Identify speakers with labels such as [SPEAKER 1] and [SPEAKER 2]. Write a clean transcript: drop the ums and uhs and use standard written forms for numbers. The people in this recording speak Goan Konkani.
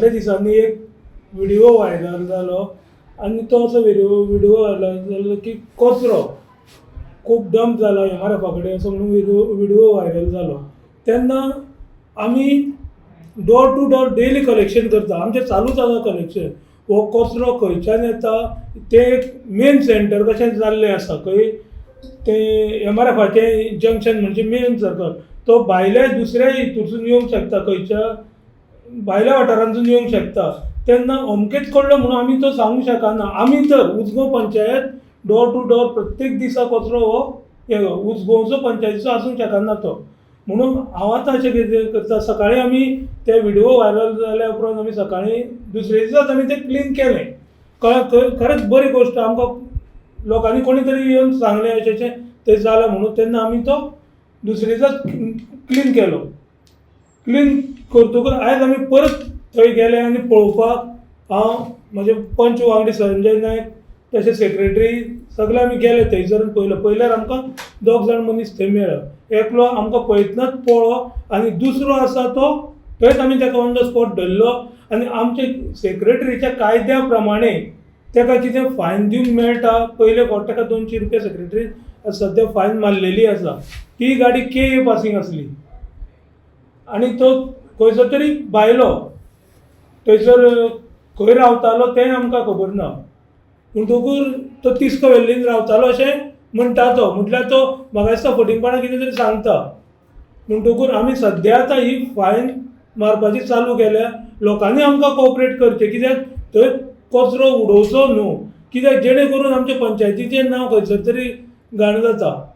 [SPEAKER 1] फाटल्या दिसांनी एक व्हिडियो व्हायरल जालो आनी तो असो व्हिडियो व्हायरल जालो की कचरो खूब डंप जाला एमआरएफा कडेन असो म्हणून व्हिडियो व्हायरल जालो. तेन्ना आमी door to door daily collection करता, आमचें चालूच आसा कलेक्शन. हो कचरो खंयच्यान येता तें एक मेन सेंटर कशें जाल्लें आसा, खंय तें एमआरएफाचें जंक्शन म्हणजे मेन सर्कल, तो भायल्या दुसऱ्या हितूंतसून येवंक शकता, खंयच्या भायल्या वाठारांतसून येवंक शकता. तेन्ना अमकेच कडलो म्हणून आमी तो सांगूंक शकना. आमी तर Usgao panchayat door to door प्रत्येक दिसा कचरो हो उसगांवचो पंचायतीचो आसूंक शकना तो. म्हणून हांव आतां अशें कितें करता, सकाळीं आमी ते व्हिडियो व्हायरल जाल्या उपरांत आमी सकाळीं दुसरे दिसाच आमी तें क्लीन केलें. खरेंच बरी गोश्ट, आमकां लोकांनी कोणी तरी येवन सांगलें अशें अशें थंय जालां म्हणून, तेन्ना आमी तो दुसरे दिसाच क्लीन केलो. क्लीन करतकूच आयज आमी परत थंय गेले आनी पळोवपाक हांव, म्हजे पंच वांगडी संजय नायक, तशें सेक्रेटरी सगळे आमी गेले थंयसर पळयलो. पळयल्यार आमकां दोग जाण मनीस थंय मेळ्ळो. एकलो आमकां पळयतनाच पळ्ळो आनी दुसरो आसा तो थंयच आमी ताका ऑन the spot धरलो आनी आमचे सेक्रेटरीच्या कायद्या प्रमाणे ताका कितें फायन दिवंक मेळटा. पयले फावट ताका 200 रुपया सेक्रेटरीन सद्या फायन मारलेली आसा. ती गाडी के ए पासींग आसली आनी तो खंयसर तरी भायलो, थंयसर खंय रावतालो तें आमकां खबर ना. म्हणटकूच तो तिस्क वेल्लीन रावतालो अशें म्हणटा तो, म्हटल्यार तो म्हाका दिसता फटींगपणां कितें तरी सांगता. म्हणटकूच आमी सद्या आतां ही फायन मारपाची चालू केल्या. लोकांनी आमकां कॉपरेट करचें, कित्याक थंय कचरो उडोवचो न्हू, कित्याक जेणे करून आमच्या पंचायतीचें नांव खंयसर तरी घाण जाता.